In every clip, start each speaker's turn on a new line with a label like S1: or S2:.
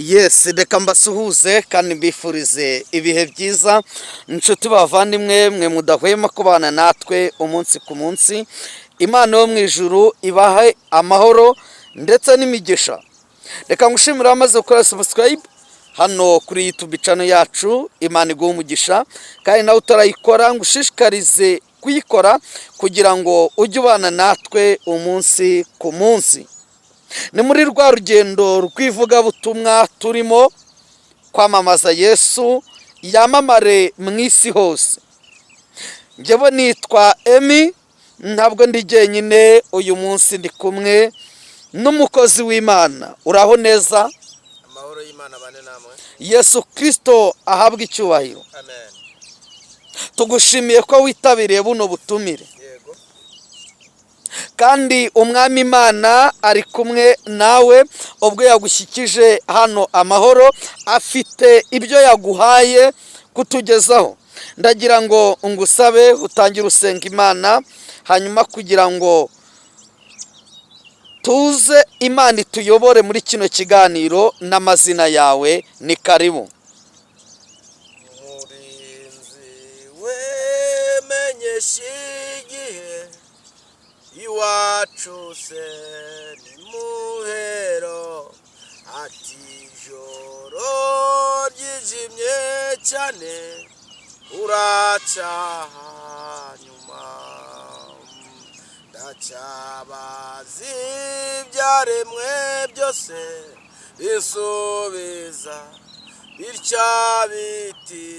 S1: Yes, reka mbasuhuze kandi mbifurize ibihe byiza, inshuti bavandimwe mwe mudahwema kubana natwe umunsi ku munsi. Imana yo mu ijuru ibahe amahoro ndetse n'imigisha. Reka ngushimire amaze gukora subscribe hano kuri YouTube channel yacu, Imana iguhe umugisha. Kandi nawe utarayikora, ngushishikarize kuyikora kugira ngo ujye ubana natwe umunsi ku munsi. Ni muri rwa rugendo rw'ivugabutumwa turimo kwamamaza Yesu yamamare mu isi hose. Njyewe nitwa Emi, ntabwo ndi jyenyine uyu munsi, ndi kumwe n'umukozi w'Imana. Uraho neza?
S2: Amahoro y'Imana bane namwe.
S1: Yesu Kirisito ahabwa icyubahiro.
S2: Amen.
S1: Tugushimiye ko witabiriye buno butumire.
S2: Yego.
S1: Kandi Umwami Imana ari kumwe nawe ubwo yagushyikije hano amahoro, afite ibyo yaguhaye kutugezaho. Ndagira ngo ngusabe utangire usenga Imana, hanyuma kugira ngo tuze Imana ituyobore muri kino kiganiro n'amazina yawe. Ni karibu.
S2: Murinzi wemenyesha igihe, iwacu se ni muhero, ati ijoro ryijimye cyane, uraca hanyuma ndacyabazi ibyaremwe byose, bisubiza bitya biti: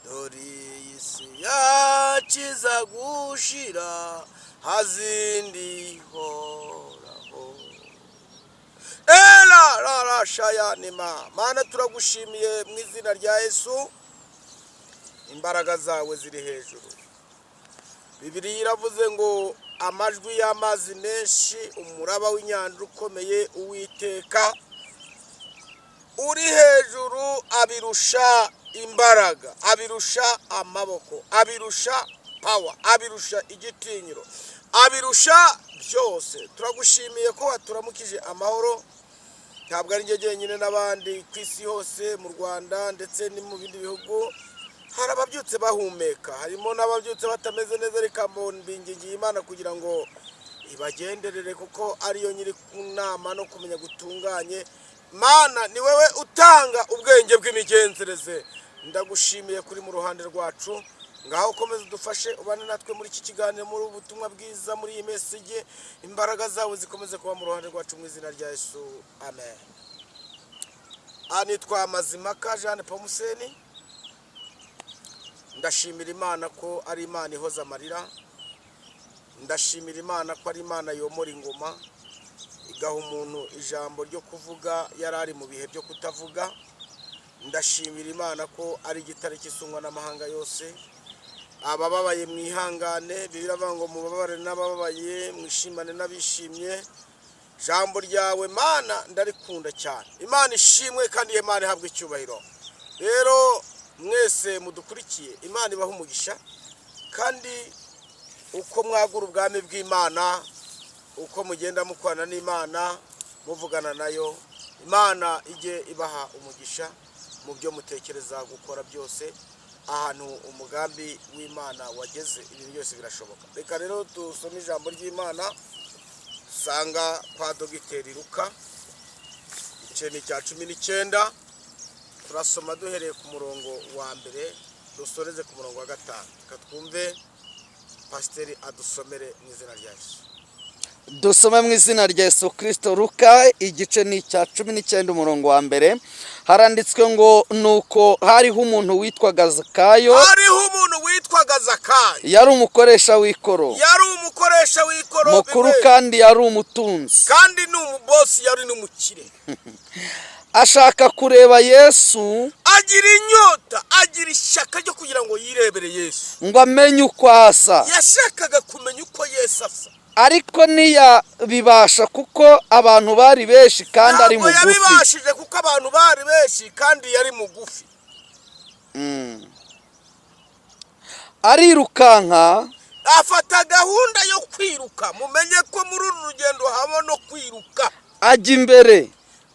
S2: "Dore iyi si yakiza gushira, hazindi horaho." Era rarashaya nima. Mana, turagushimiye mu izina rya Yesu, imbaraga zawe ziri hejuru. Bibiliya iravuze ngo amajwi y'amazi menshi, umuraba w'inyanja ukomeye, Uwiteka uri hejuru abirusha imbaraga, abirusha amaboko, abirusha power, abirusha igitinyiro, abirusha byose. Turagushimiye ko waturamukije amahoro. Ntabwo ari njye jyenyine, n'abandi ku isi hose, mu Rwanda ndetse no mu bindi bihugu, hari ababyutse bahumeka, harimo n'ababyutse batameze neza, ariko mbingingiye Imana kugira ngo ibagenderere, kuko ariyo nyiri ku nama no kumenya gutunganye. Mana, ni wowe utanga ubwenge bw'imigenzereze. Ndagushimiye kuri mu ruhande rwacu. Ngaho komeza udufashe, ubane natwe muri iki kiganiro, muri ubu butumwa bwiza, muri iyi message. Imbaraga zawe zikomeze kuba mu ruhande rwacu, mu izina rya Yesu, amen. Aha nitwa Mazimaka Jeanne Pomuseni. Ndashimira Imana ko ari Imana ihoza amarira. Ndashimira Imana ko ari Imana yomora ingoma, igaha umuntu ijambo ryo kuvuga yari ari mu bihe byo kutavuga. Ndashimira Imana ko ari igitare cy'isungwa n'amahanga yose. Abababaye mwihangane, biravuga ngo mubabare n'abababaye, mwishimane n'abishimye. Ijambo ryawe, Mana, ndarikunda cyane. Imana ishimwe kandi iyo Imana ihabwa icyubahiro. Rero mwese mudukurikiye, Imana ibaha umugisha, kandi uko mwagura ubwami bw'Imana, uko mugenda mukorana n'Imana, muvugana nayo, Imana ijye ibaha umugisha mu byo mutekereza gukora byose. Ahantu umugambi w'Imana wageze, ibintu byose birashoboka. Reka rero dusome ijambo ry'Imana usanga kwa Dogiteri Luka, igice ni icya 19. Turasoma duhereye ku murongo wa mbere, dusoreze ku murongo wa gatanu. Reka twumve pasiteri adusomere mu izina rya Yesu.
S1: Dusome mu izina rya Yesu Kirisito. Luka, igice ni icya 19, umurongo wa mbere. Haranditswe ngo: "Nuko hariho umuntu witwaga Zakayo."
S2: Hariho umuntu witwaga Zakayo.
S1: Yari umukoresha w'ikoro.
S2: Yari umukoresha w'ikoro.
S1: Mukuru.
S2: Bimwe.
S1: Kandi yari umutunzi.
S2: Kandi ni umubosi, yari n'umukire.
S1: Ashaka kureba Yesu.
S2: Agira inyota, agira ishyaka ryo kugira ngo yirebere Yesu.
S1: Ngo amenye uko asa.
S2: Yashakaga kumenya uko Yesu asa.
S1: Ariko ntiyabibasha kuko abantu bari benshi kandi ari
S2: Ntabwo
S1: mugufi.
S2: yabibashije kuko abantu bari benshi kandi yari mugufi.
S1: Arirukanka.
S2: Afata gahunda yo kwiruka. Mumenye ko muri uru rugendo haba no kwiruka.
S1: Ajya imbere.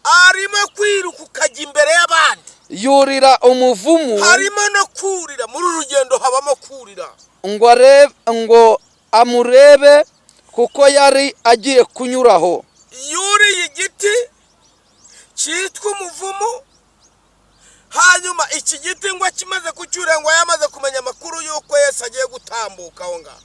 S2: Arimo kwiruka ukajya imbere y'abandi.
S1: Yurira umuvumu.
S2: Harimo no kurira, muri uru rugendo habamo kurira.
S1: Ngo arebe, ngo amurebe, kuko yari agiye kunyuraho.
S2: Yuriye igiti cyitwa umuvumu. Hanyuma iki giti ngo akimaze kucyurira, ngo yamaze kumenya amakuru y'uko Yesu agiye gutambuka aho ngaho.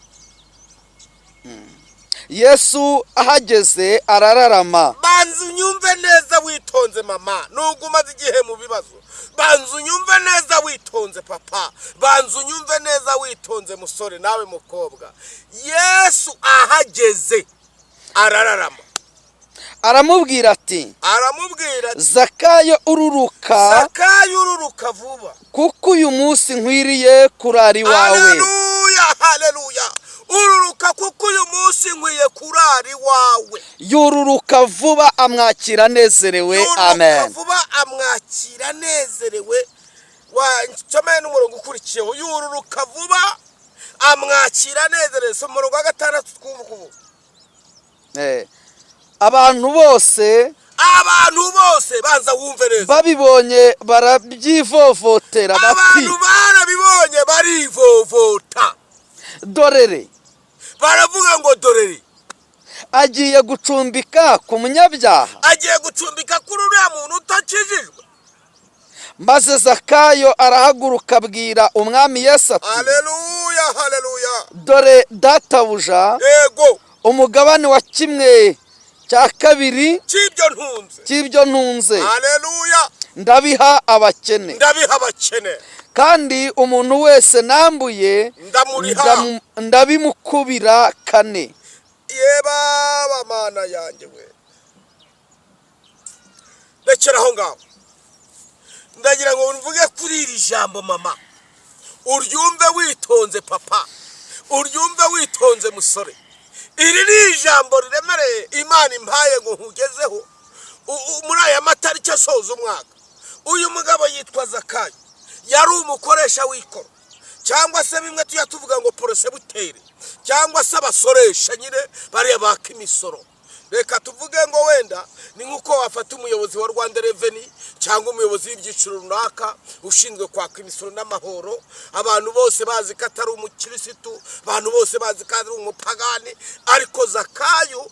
S1: Yesu ahageze arararama.
S2: Banza unyumve neza witonze, mama, nubwo umaze igihe mu bibazo. Banza unyumve neza witonze, papa. Banza unyumve neza witonze, musore nawe mukobwa. Yesu ahageze arararama.
S1: Aramubwira ati:
S2: Aramubwira ati:
S1: "Zakayo, ururuka,
S2: "Zakayo, ururuka vuba,
S1: kuko uyu munsi nkwiriye kurara iwawe."
S2: Haleluya, haleluya! Ururuka kuko uyu munsi nkwiye kurara iwawe.
S1: Yururuka vuba, amwakira anezerewe.
S2: Yururuka
S1: Amen.
S2: vuba, amwakira anezerewe. Nsomeye n'umurongo ukurikiyeho. Yururuka vuba, amwakira anezerewe. Si umurongo wa gatandatu, twumva kuvuga.
S1: Abantu bose
S2: Abantu bose, banza wumve neza.
S1: babibonye barabyivovotera bati:
S2: Abantu barabibonye barivovota.
S1: "Dorere,
S2: Baravuga ngo: "Dorere,
S1: agiye gucumbika ku munyabyaha."
S2: agiye gucumbika kuri uriya muntu utakijijwe."
S1: Maze Zakayo arahaguruka, abwira Umwami Yesu ati:
S2: Haleluya, haleluya!
S1: "Dore databuja, umugabane wa 1/2
S2: cy'ibyo ntunze
S1: cy'ibyo ntunze
S2: Haleluya!
S1: ndabiha abakene,
S2: Ndabiha abakene.
S1: kandi umuntu wese nambuye
S2: Ndamuriha.
S1: ndabimukubira kane."
S2: Ye baba, Mana yanjye we! Rekera aho ngaho. Ndagira ngo mvuge kuri iri jambo, mama, uryumve witonze, papa, uryumve witonze, musore. Iri ni ijambo riremereye Imana impaye ngo nkugezeho muri aya matariki asoza umwaka. Uyu mugabo yitwa Zakayo, yari umukoresha w'ikoro, cyangwa se bimwe tujya tuvuga ngo percepteur, cyangwa se abasoresha nyine, bariya baka imisoro. Reka tuvuge ngo wenda ni nk'uko wafata umuyobozi wa Rwanda Revenue cyangwa umuyobozi w'ibyiciro runaka ushinzwe kwaka imisoro n'amahoro, abantu bose bazi ko atari umukirisitu, abantu bose bazi ko ari umupagani. Ariko Zakayo,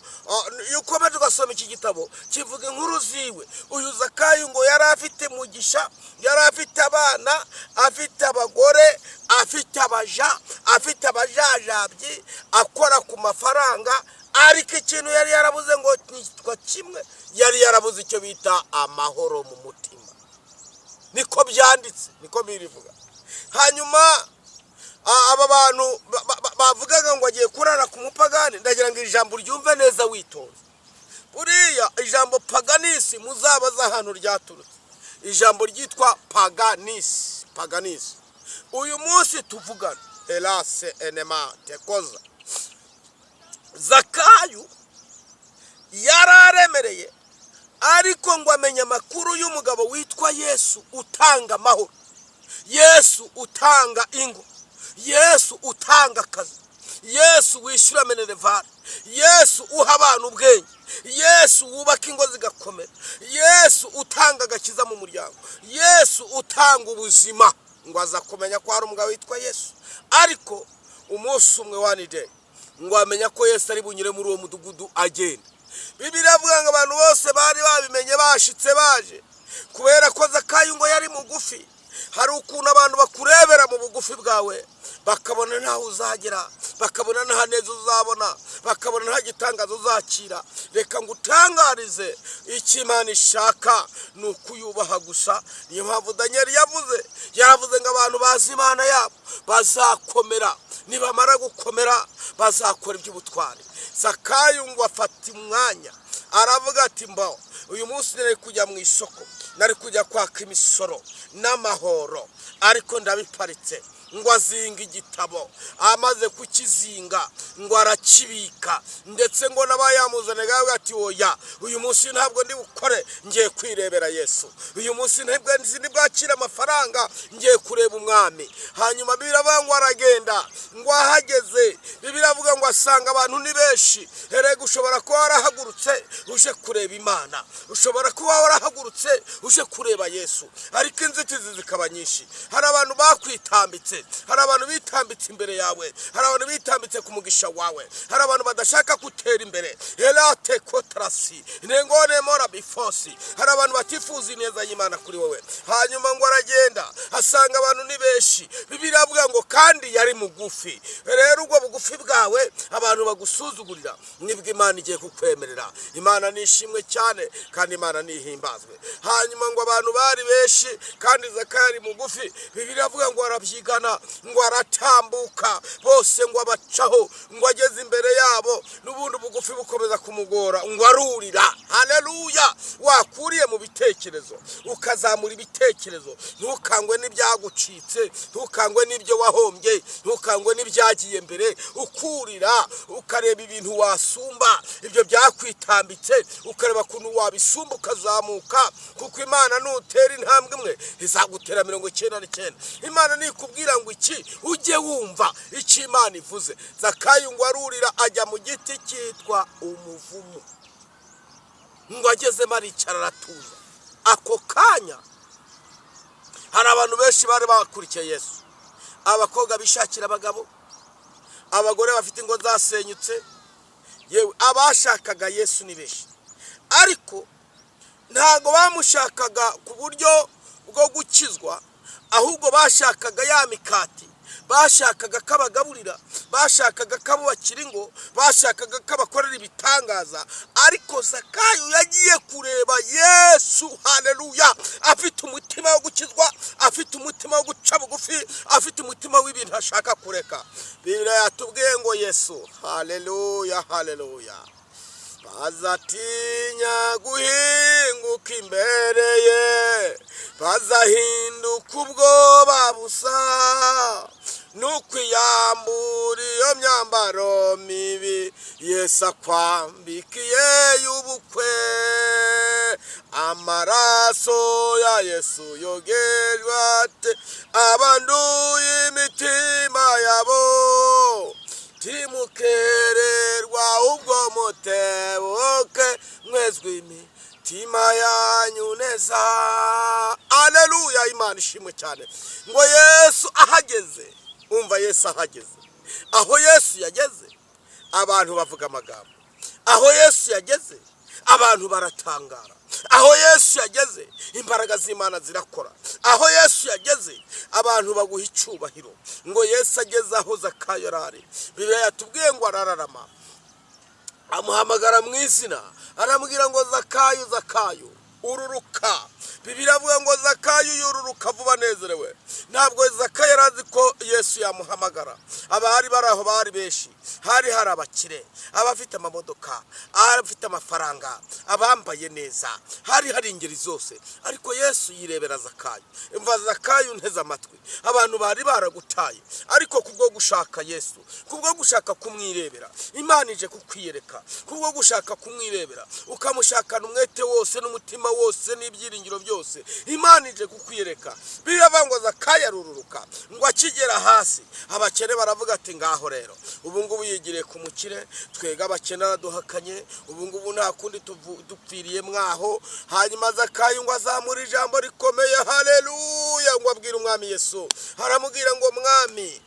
S2: iyo ukomeje ugasoma iki gitabo kivuga inkuru ziwe, uyu Zakayo ngo yari afite mugisha, yari afite abana, afite abagore, afite abaja, afite abajajabyi, akora ku mafaranga. Ariko ikintu yari yarabuze ngo nitwa kimwe, yari yarabuze icyo bita amahoro mu mutima. Niko byanditse, niko birivuga. Hanyuma aba bantu bavugaga ngo agiye kurara ku mupagani. Ndagira ngo iri jambo uryumve neza witonze. Buriya ijambo paganisi, muzabaze ahantu ryaturutse, ijambo ryitwa paganisi. Paganisi uyu munsi tuvugana erase enema tekoza. Zakayo yari aremereye, ariko ngo amenye amakuru y'umugabo witwa Yesu utanga amahoro, Yesu utanga ingo, Yesu utanga akazi, Yesu wishyura minerval, Yesu uha abana ubwenge, Yesu wubaka ingo zigakomera, Yesu utanga agakiza mu muryango, Yesu utanga ubuzima. Ngo aza kumenya ko hari umugabo witwa Yesu. Ariko umunsi umwe, one day, ngo amenya ko Yesu ari bunyure muri uwo mudugudu agenda. Bibiliya avuga ngo abantu bose bari babimenye, bashitse baje, kubera ko Zakayo ngo yari mugufi. Hari ukuntu abantu bakurebera mu bugufi bwawe, bakabona ntaho uzagera, bakabona nta neza uzabona, bakabona nta gitangaza uzakira. Reka ngo utangarize, icyo Imana ishaka ni ukuyubaha gusa. Niyo mpamvu Daniel yavuze, yaravuze ngo abantu bazi Imana yabo bazakomera, nibamara gukomera bazakora iby'ubutwari. Zakayo ngo afata umwanya, aravuga ati: "Mbaho, uyu munsi nari kujya mu isoko, nari kujya kwaka imisoro n'amahoro, ariko ndabiparitse." Ngo azinga igitabo, amaze kukizinga ngo arakibika, ndetse ngo n'abayamuzaniye ati: "Oya, uyu munsi ntabwo ndi bukore, ngiye kwirebera Yesu. Uyu munsi ntabwo bwakira amafaranga, ngiye kureba Umwami." Hanyuma biravuga ngo aragenda, ngo ahageze, biravuga ngo asanga abantu ni benshi. Erega ushobora kuba warahagurutse uje kureba Imana, ushobora kuba warahagurutse uje kureba Yesu, ariko inzitizi zikaba nyinshi. Hari abantu bakwitambitse, hari abantu bitambitse imbere yawe, hari abantu bitambitse ku mugisha wawe, hari abantu badashaka gutera imbere. Erate kotarasi ntengone mora bifosi. Hari abantu batifuza ineza y'Imana kuri wowe. Hanyuma ngo aragenda, asanga abantu ni benshi. Bibiliya avuga ngo kandi yari mugufi. Rero ubwo bugufi bwawe abantu bagusuzugurira, nibwo Imana igiye kukwemerera. Imana nishimwe cyane kandi Imana nihimbazwe. Hanyuma ngo abantu bari benshi kandi Zakayo ari mugufi. Bibiliya avuga ngo arabyigana, ngo aratambuka, bose ngo abacaho. Ngo ageze imbere yabo, n'ubundi bugufi bukomeza kumugora, ngo arurira. Haleluya! Wakuriye mu bitekerezo, ukazamura ibitekerezo, ntukangwe n'ibyagucitse, ntukangwe n'ibyo wahombye, ntukangwe n'ibyagiye mbere. Ukurira, ukareba ibintu wasumba ibyo byakwitambitse, ukareba ukuntu wabisumba, ukazamuka, kuko Imana nutera intambwe imwe izagutera 99. Imana nikubwira ngo iki, ujye wumva icyo Imana ivuze. Zakayo ngo arurira, ajya mu giti cyitwa umuvumu. Ngo agezemo aricara, aratuza. Ako kanya hari abantu benshi bari bakurikiye Yesu: abakobwa bishakira abagabo, abagore bafite ingo zasenyutse, yewe abashakaga Yesu ni benshi. Ariko ntabwo bamushakaga ku buryo bwo gukizwa, ahubwo bashakaga ya mikati, bashakaga ko abagaburira, bashakaga ko abubakira ingo, bashakaga ko abakorera ibitangaza. Ariko Zakayo yagiye kureba Yesu, haleluya, afite umutima wo gukizwa, afite umutima wo guca bugufi, afite umutima w'ibintu ashaka kureka. Bibiliya yatubwiye ngo Yesu, haleluya, haleluya, bazatinya guhinguka imbere ye, bazahinduka ubwoba busa, nukwiyambura iyo myambaro mibi Yesu akwambikiye y'ubukwe. Amaraso ya Yesu yogejwe ate abanduye imitima yabo? Timukererwa, ahubwo mutebuke, mwezwe imitima yanyu neza. Aleluya, Imana ishimwe cyane. Ngo Yesu ahageze, umva, Yesu ahageze, aho Yesu yageze abantu bavuga amagambo, aho Yesu yageze abantu baratangara, aho Yesu yageze imbaraga z'Imana zirakora, aho Yesu yageze abantu baguha icyubahiro. Ngo Yesu ageze aho Zakayo arari, Bibiliya yatubwiye ngo arararama, amuhamagara mu izina, aramubwira ngo: "Zakayo, Zakayo, ururuka." Bibiliya avuga ngo Zakayo yururuka vuba anezerewe. Ntabwo Zakayo yari azi ko Yesu yamuhamagara. Abari bari aho bari benshi, hari hari abakire, abafite amamodoka, abafite amafaranga, abambaye neza, hari hari ingeri zose. Ariko Yesu yirebera Zakayo. Imva Zakayo, nteze amatwi, abantu bari baragutaye, ariko kubwo gushaka Yesu, kubwo gushaka kumwirebera, Imana ije kukwiyereka. Kubwo gushaka kumwirebera, ukamushakana umwete wose n'umutima wose n'ibyiringiro byose, Imana ije kukwiyereka. Biravuga ngo Zakayo arururuka. Ngo akigera hasi, abakene baravuga ati: "Ngaho rero, ubu ngubu yigiriye ku mukire, twega abakene araduhakanye, ubu ngubu nta kundi, dupfiriye mwaho." Hanyuma Zakayo ngo azamura ijambo rikomeye, haleluya, ngo abwire Umwami Yesu, aramubwira ngo: "Mwami,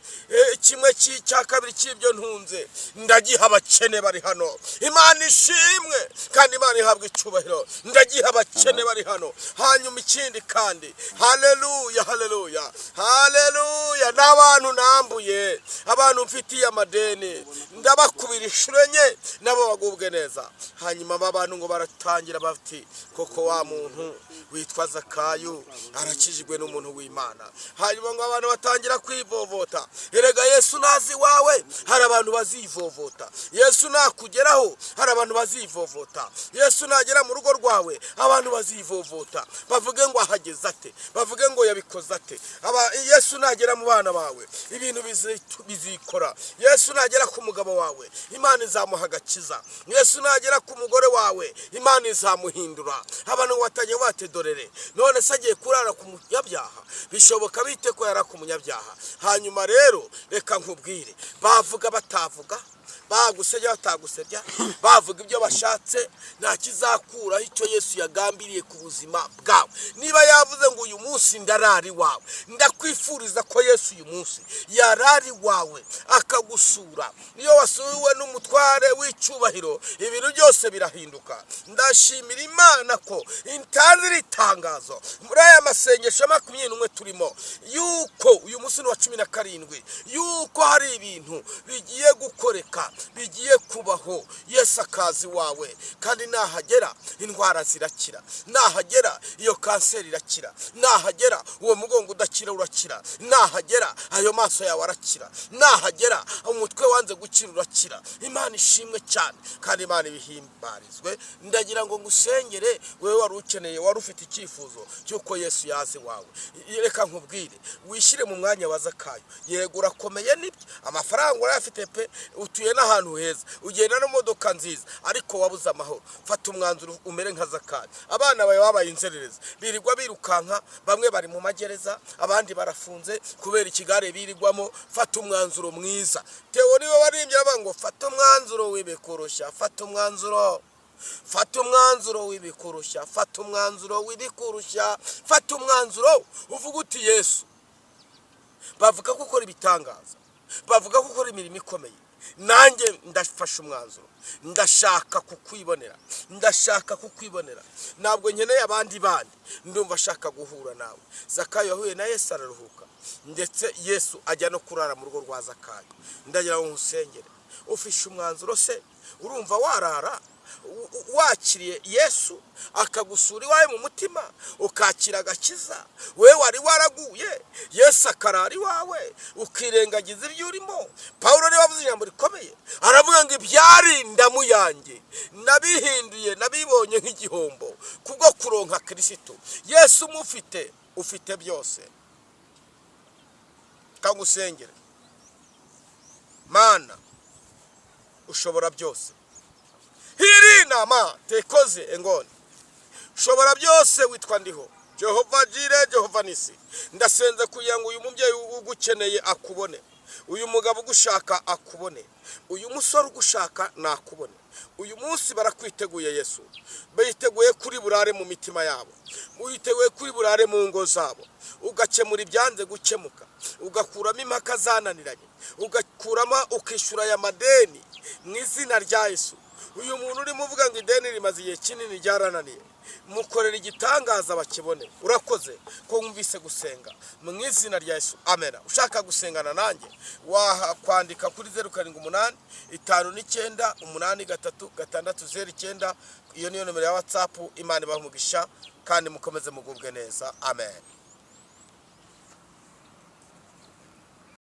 S2: kimwe cya kabiri cy'ibyo ntunze ndagiha abakene bari hano." Imana ishimwe kandi Imana ihabwa icyubahiro. "Ndagiha abakene bari hano." Hanyuma ikindi kandi, haleluya, haleluya, haleluya, n'abantu nambuye, abantu mfitiye amadeni, ndabakubira inshuro enye, nabo bagubwe neza. Hanyuma aba bantu ngo baratangira bati: "Koko wa muntu witwa Zakayo arakijijwe n'umuntu w'Imana." Hanyuma ngo abantu batangira kwivovota. Erega Yesu nazi iwawe hari abantu bazivovota, Yesu nakugeraho hari abantu bazivovota, Yesu nagera mu rugo rwawe abantu. Abantu bazivovota, bavuge ngo ahageze ate, bavuge ngo yabikoze ate. Yesu nagera mu bana bawe, ibintu bizikora. Yesu nagera ku mugabo wawe, Imana izamuha agakiza. Yesu nagera ku mugore wawe, Imana izamuhindura. Abantu batajya batedorere, none se agiye kurara ku munyabyaha? Bishoboka bite ko yara ku munyabyaha? Hanyuma rero reka nkubwire, bavuga batavuga, bagusebya batagusebya, bavuga ibyo bashatse, nta kizakuraho icyo Yesu yagambiriye ku buzima bwawe. Niba yavuze ngo uyu munsi ndarara iwawe, ndakwifuriza ko Yesu uyu munsi yarara iwawe akagusura. Iyo wasuwe n'umutware w'icyubahiro, ibintu byose birahinduka. Ndashimira Imana ko intanze iri tangazo muri aya masengesho 21 turimo, yuko uyu munsi ni uwa 17, yuko hari ibintu bigiye gukoreka, bigiye kubaho. Yesu akazi wawe, kandi nahagera indwara zirakira, nahagera iyo kanseri irakira, nahagera uwo mugongo udakira urakira, nahagera ayo maso yawe arakira, nahagera umutwe wanze gukira urakira. Imana ishimwe cyane kandi Imana ibihimbarizwe. Ndagira ngo ngusengere wowe wari ukeneye, wari ufite icyifuzo cy'uko Yesu yaza iwawe. Reka nkubwire, wishyire mu mwanya wa Zakayo. Yego, urakomeye, nibyo, amafaranga urayafite pe, utuye n'ahantu heza, ugenda n'imodoka nziza, ariko wabuze amahoro. Fata umwanzuro umere nka Zakayo. Abana bawe babaye inzererezi, birirwa birukanka, bamwe bari mu magereza, abandi barafunze kubera ikigare birirwamo. Fata umwanzuro mwiza. Tewo niwe waririmbye avuga ngo fata umwanzuro w'ibikurushya, fata umwanzuro, fata umwanzuro w'ibikurushya, fata umwanzuro w'ibikurushya, fata umwanzuro uvuga uti Yesu, bavuga ko ukora ibitangaza, bavuga ko ukora imirimo ikomeye, nanjye ndafashe umwanzuro, ndashaka kukwibonera, ndashaka kukwibonera, ntabwo nkeneye abandi bandi, ndumva ashaka guhura nawe. Zakayo yahuye na Yesu araruhuka, ndetse Yesu ajya no kurara mu rugo rwa Zakayo. Ndagira ngo nkusengere. Ufishe umwanzuro se? Urumva warara wakiriye Yesu akagusura iwawe mu mutima, ukakira agakiza? We wari waraguye, Yesu akarara iwawe, ukirengagiza ibyo urimo. Pawulo niwe wavuze ijambo rikomeye, aravuga ngo ibyari indamu yanjye nabihinduye, nabibonye nk'igihombo kubwo kuronka Kirisito. Yesu umufite, ufite byose. Kangusengere. Mana ushobora byose, hiri nama tekoze engoni, ushobora byose, witwa Ndiho, Jehova Jireh, Jehova Nissi, ndasenze kugira ngo uyu mubyeyi ugukeneye akubone, uyu mugabo ugushaka akubone, uyu musore ugushaka nakubone. Uyu munsi barakwiteguye Yesu, biteguye kuri burare mu mitima yabo, witeguye kuri burare mu ngo zabo, ugakemura ibyanze gukemuka, ugakuramo impaka zananiranye, ugakuramo, ukishyura aya madeni mu izina rya Yesu. Uyu muntu urimo uvuga ngo ideni rimaze igihe kinini ryarananiye, mukorera igitangaza bakibone. Urakoze ko wumvise gusenga, mu izina rya Yesu, amena. Ushaka gusengana nanjye waha kwandika kuri 0785983609. Iyo niyo nomero ya WhatsApp. Imana ibaha umugisha kandi mukomeze mugubwe neza, amen.